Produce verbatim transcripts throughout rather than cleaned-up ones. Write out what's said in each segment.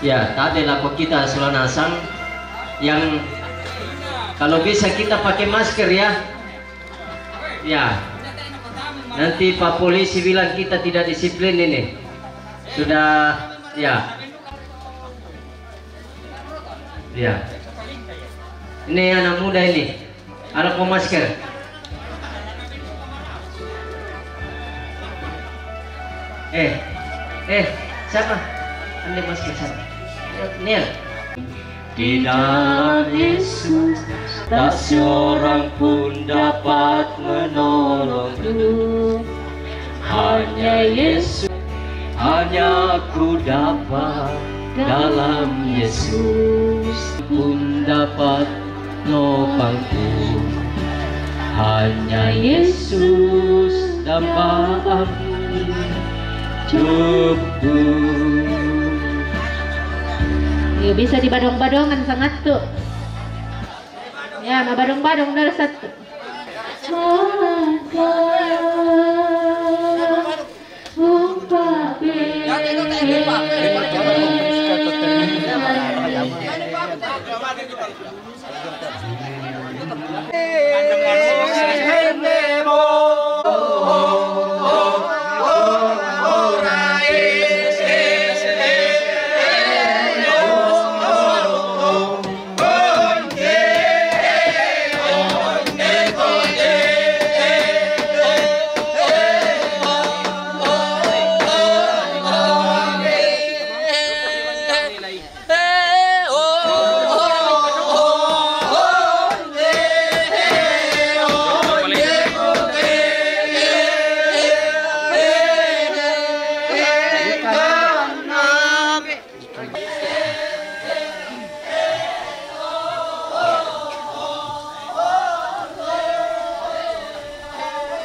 Ya, tadi lako kita Solanasang yang kalau bisa kita pakai masker ya. Ya. Nanti Pak Polisi bilang kita tidak disiplin ini. Sudah, ya. Ya. Ini anak muda ini. Anak mau masker. Eh, eh, siapa? Ambil masker siapa? Niel. Di dalam Yesus, tak seorang pun dapat menolongku. Hanya Yesus, hanya ku dapat dalam Yesus pun dapat nopangku. Hanya Yesus dapat cukup. Yo, bisa dibadong-badongan sangat tu. Ya, mabadong-badong dari satu. Maka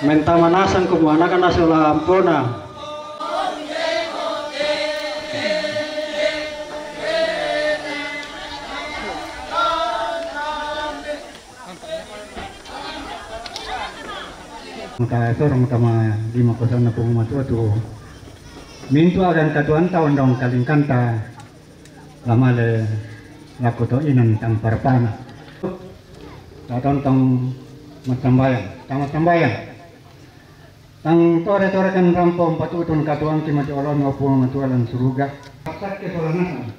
Menta manasang ko mo anak na sula ampona. Maka sorong tama lima kosong na pung matua tu. Mintu agan katuan taon dong kalingkanta. Lama le lako to inan tang parpana. Tatong tong matambayang, tang matambayang. Tang tore-tore kan rampo empat utun katuang ki mati olon opu matualan suruga. Pasak ke solanasa.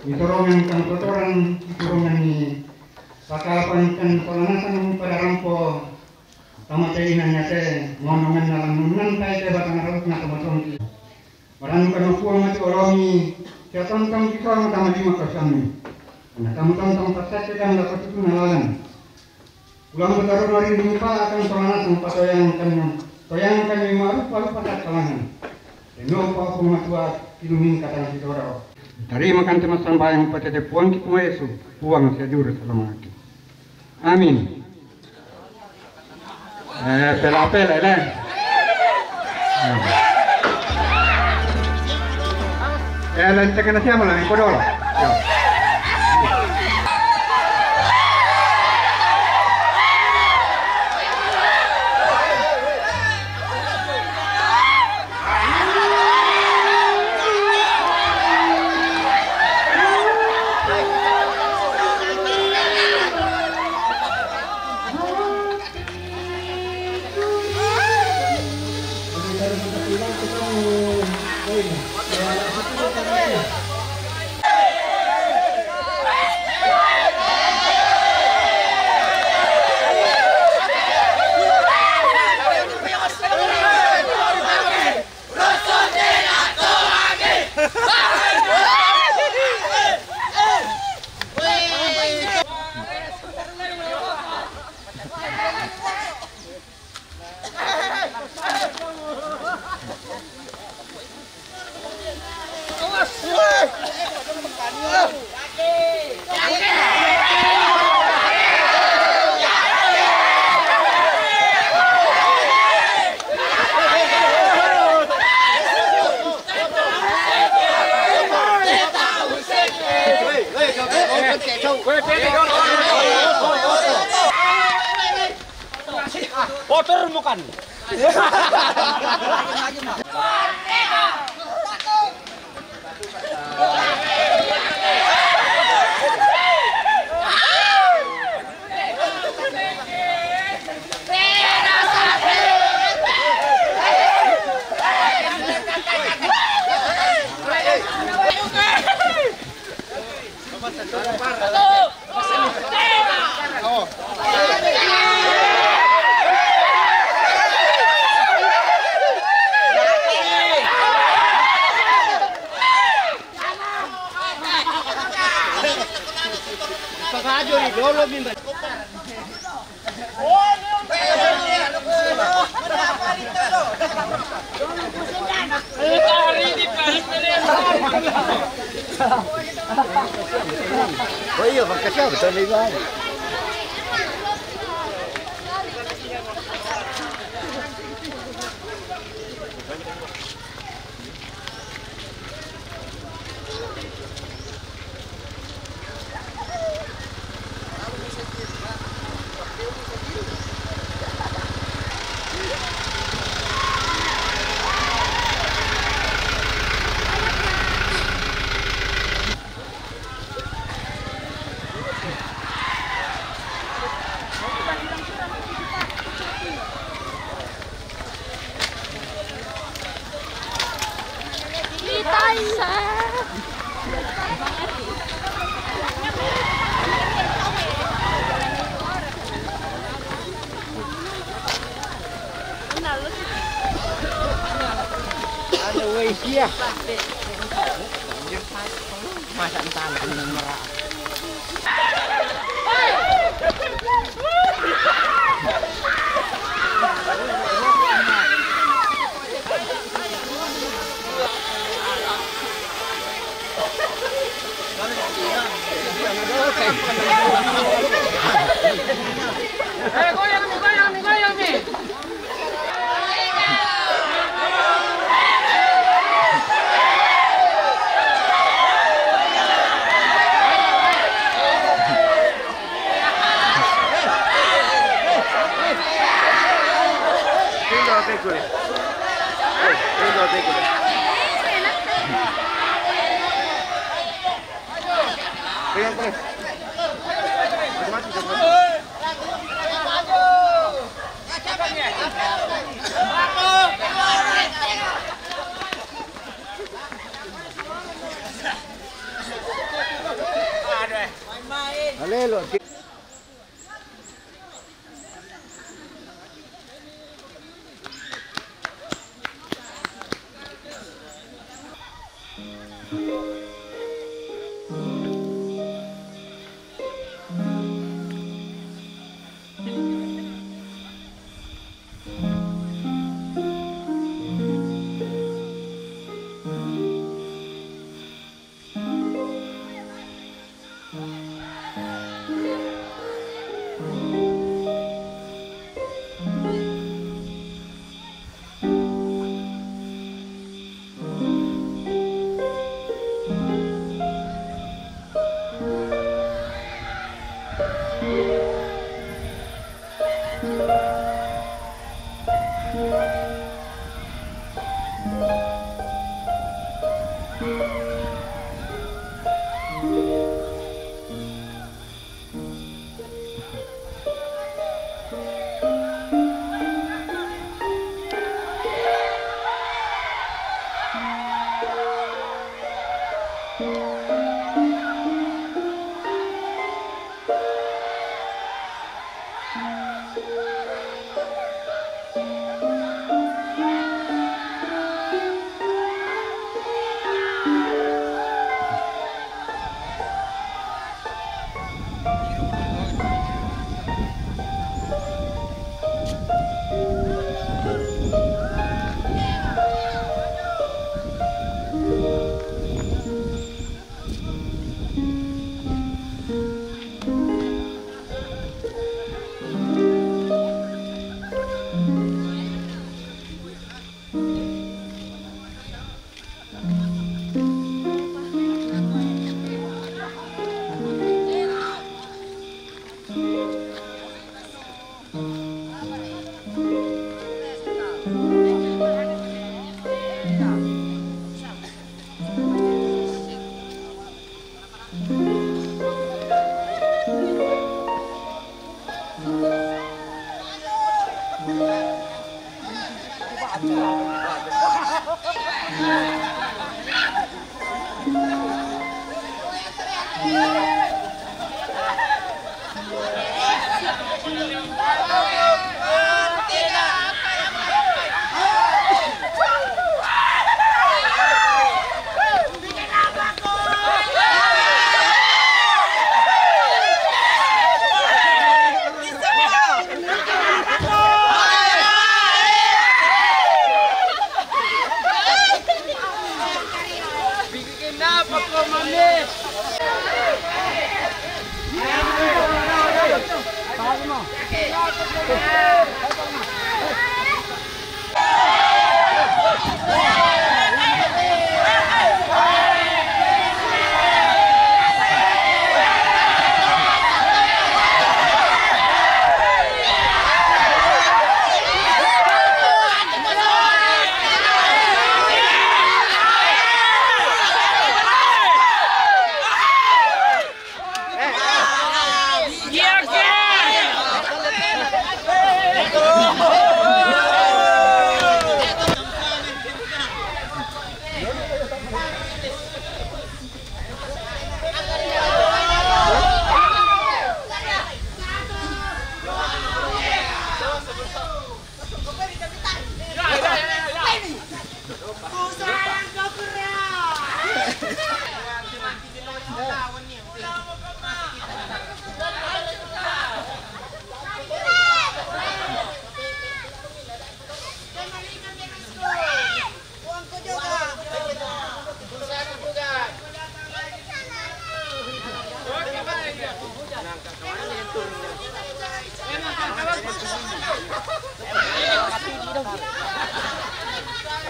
Itorongan tang totoran itorongan ni pakapan kan solanasa nang pada rampo. Tama te inan nyate ngonongan nalang nunan pai te batang raut na kamatongki. Barang kanu kuang mati olomi, sia tontong kikau tama lima kosong ni. Anak kamu tontong pasak ke kan dapat itu nalalan. Ulang betaru nari lupa akan solana sang patoyang kami, toyang kami marupa-rupa tak kalangan. Eno pa aku matua kilumin katang sidoro. Tari makan temas sambayang patete puang ki puesu, puang sejur salamaki. Amin. Eh, pela-pela, le. Eh, le, te kena siapa la, mi podolo. Yo. Kotor mo kan. Ano, wait, yeah. Masa ang tama ng mara. Eh, goyang mi, goyang mi, goyang mi. Alelo.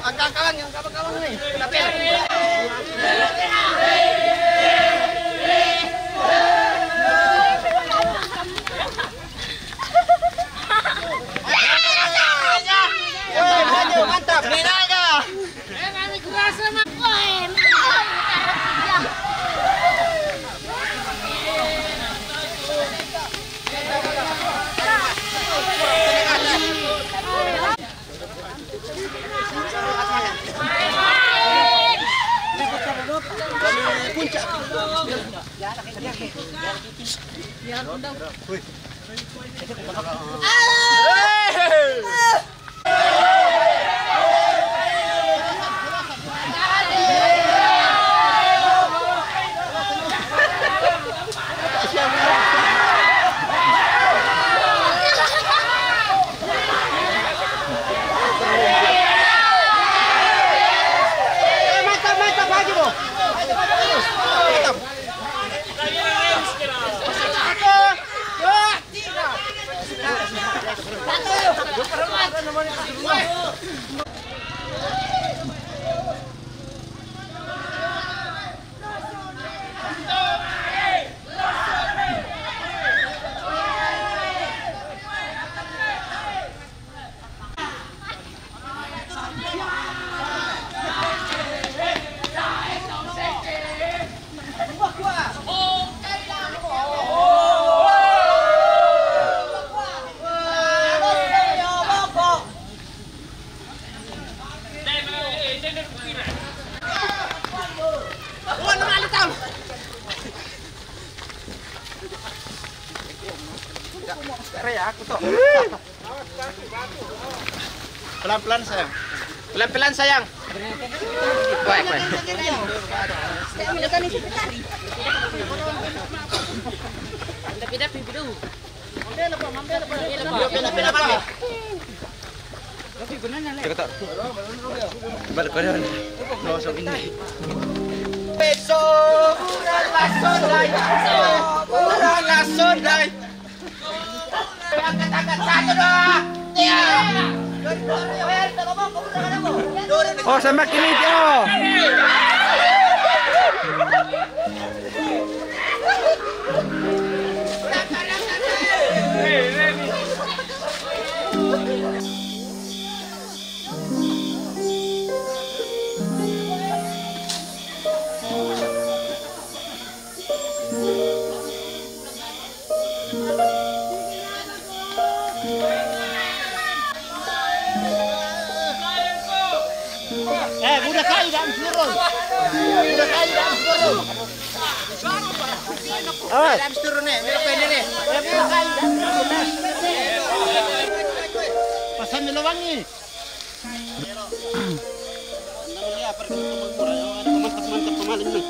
Angkat kawan, yang kawan-kawan nih. Kenapa ya? Woi, maju, mantap, Ninaga. Pelan-pelan, sayang. Pelan-pelan, sayang. Baik, baik. Pindah, pindah, pindah, pindah. Balik ko naman. Peso, mura la sonday. Mura la sonday. Angkat, angkat, satu, dua, tiga. Oh, sama kini, oh. Eh, budak kai dalam surun. Budak kai dalam surun. Awas. Dalam surun nih, mirip ini nih. Eh, budak kai dalam surun nih. Pasal Milawangi. Mantap, mantap pemain nih.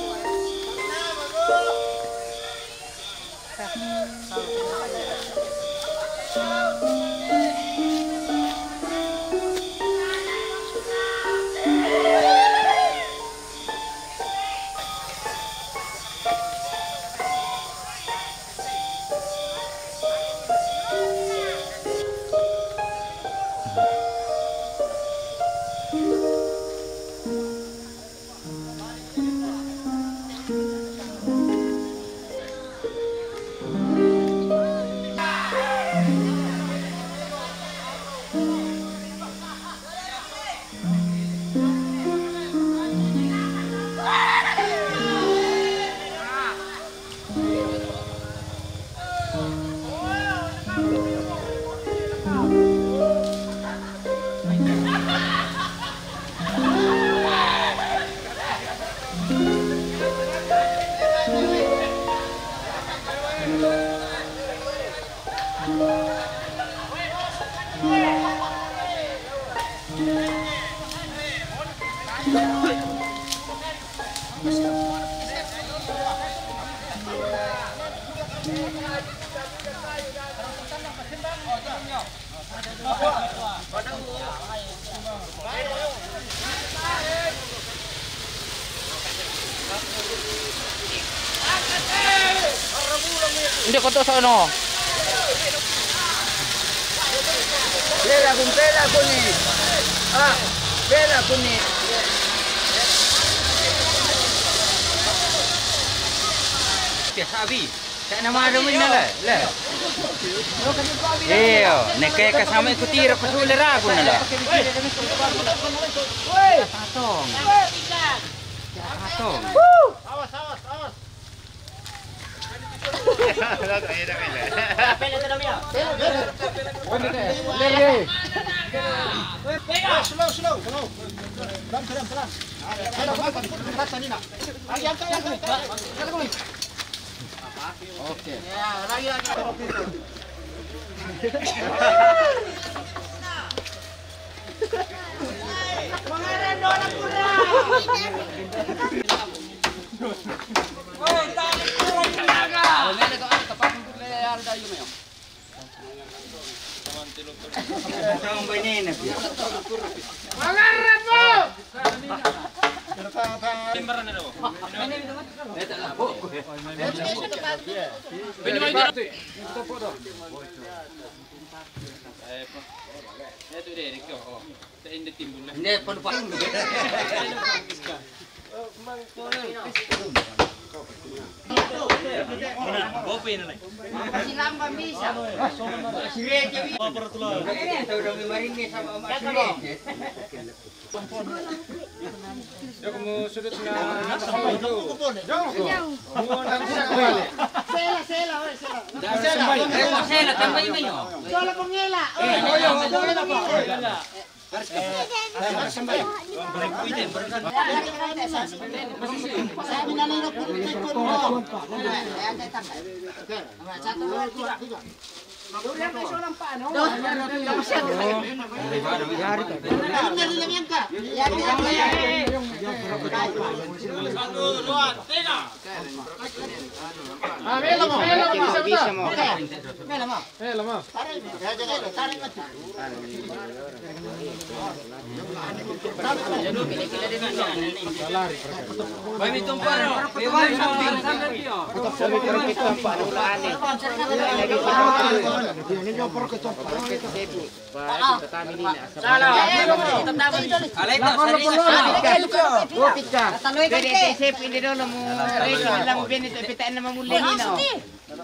Ndio koto sono. Bela kun, bela kuni. Ah, bela kuni. Ke sabi. Sa nama ada min nala. La. Iyo, neke ka sama ikuti ra pasu le ra kun nala. Tatong. Tatong. Slow, slow, slow. Pelan, pelan, pelan. Oke. Sela, sela, oi, sela. Sela, tambah ini, yo. Sela pengela. Oi, oi, oi, sela, Pak.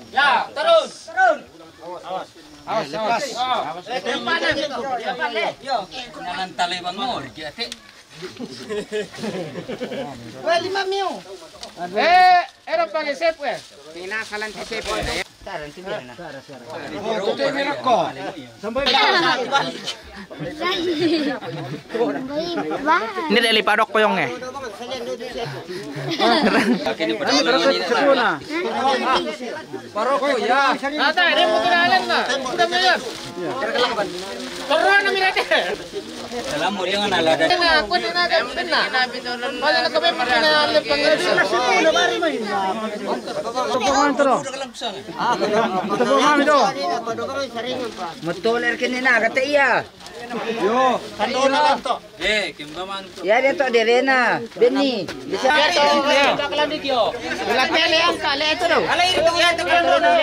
Ya, terus. Terus. Awas, awas. Kenalan tali bang mor, dia tek. Wah, lima mil. Eh, era pakai sep, eh. Tina salan sep, eh. Taran sini, nah. Oh, tuh, ini rokok. Sampai. Ini dari Padok Koyong, eh. Ini terus sepuluh, nah. Paroko ya. Ata, ini putu na alam na. Putu na alam. Toro na mirate. Dalam mo yung nalada. Na, pwede na, pwede na. Wala na kami, pwede na, alam pang. Ito po, antro. Ito po kami do. Matuler kini na, kata iya. Yo, kando na lang to. Eh, kimbaman to. Ya, dia to, dia na. Beni. Bisa. Ito, ito, ito, kalandit yo. Wala pele ang kale, ito daw. Ala, ito, ito, ito, ito.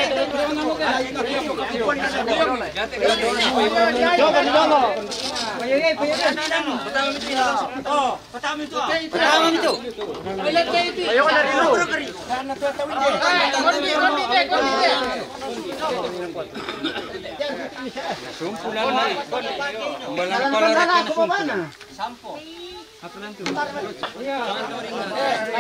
Yo, kando na. Oh, patami to. Patami to. Ayoko na rin. Sumpulan na. Umbalan pala rin ang sumpulan. Sampo.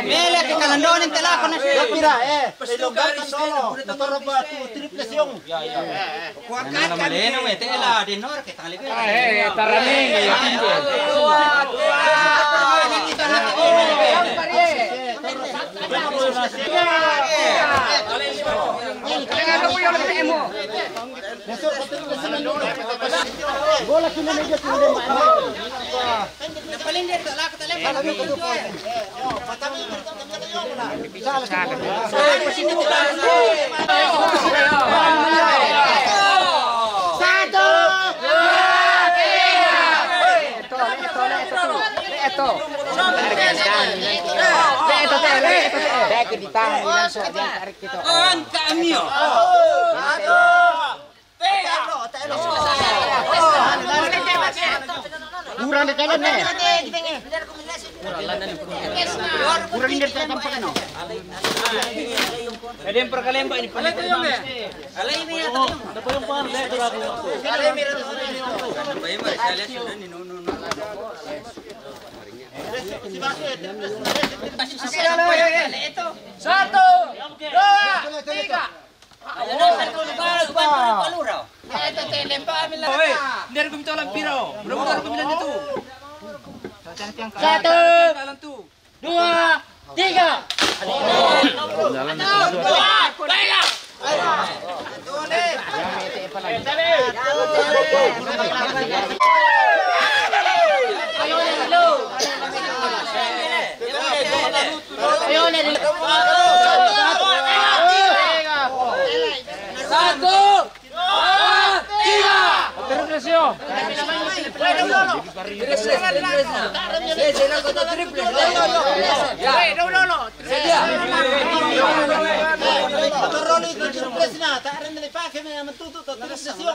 Mele, ke kalandonin tela ko na siya. Pira, eh. Ilonggar ka solo. Motor ba tu triple siyong. Ya, ya. Kuakat ka. Maleno, eh, tela, denor, kita lihat. Ah, eh, eh, taraning, eh, pintu. Bola kini media kini. Angka mio. Kurang di dalam, eh. Kurang di dalam, apa, kan, oh? Ada yang perkalemba ini, Pak. Satu, dua, tiga. Oi, dari kami tahu lampiro. Berapa orang kami itu? Satu, dua, tiga. Satu, dua, tiga. Triple sih, oh. Triple, triple. Ya. Sedia.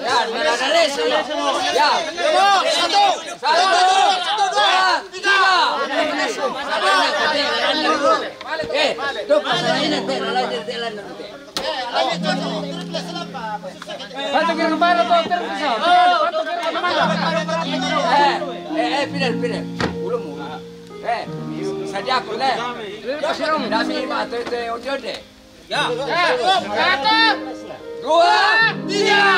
Ya, nada, nada, eso, ya. Ya. Satu, satu, dua, tiga. Eh, tu pasal ini, te, la, la, te, la, te. Quanto che rubare, tu, per, per, quanto che rubare? Eh, eh, eh, pide, pide. Ulo mu. Eh, sadia ko le. Dami ma te, te, ojo de. Ya. Satu, dua, tiga.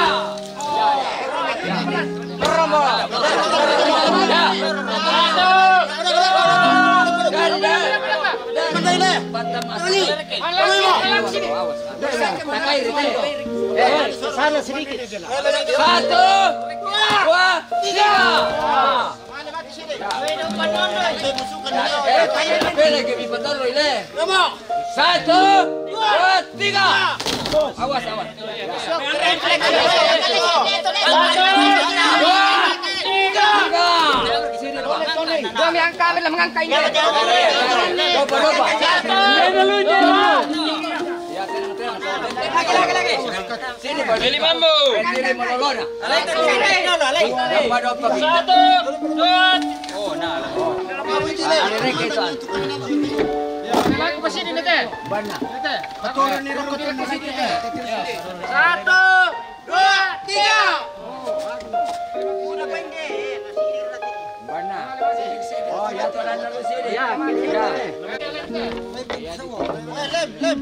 Ya, ya. Sana sedikit. Satu, dua, tiga. Satu, dua, tiga. Awas, awas. Dua, tiga. Dua yang kami lah mengangkat ini. Coba, coba. Lagi, lagi, lagi. Sini, Pak. Beli mambu. Sini, Malolona. Satu, dua. Oh, nah. Ada reke itu. Bana. Satu, dua, tiga. Bana. Oh, ya, Tuhan, lalu sini. Ya, ya. Lem, lem.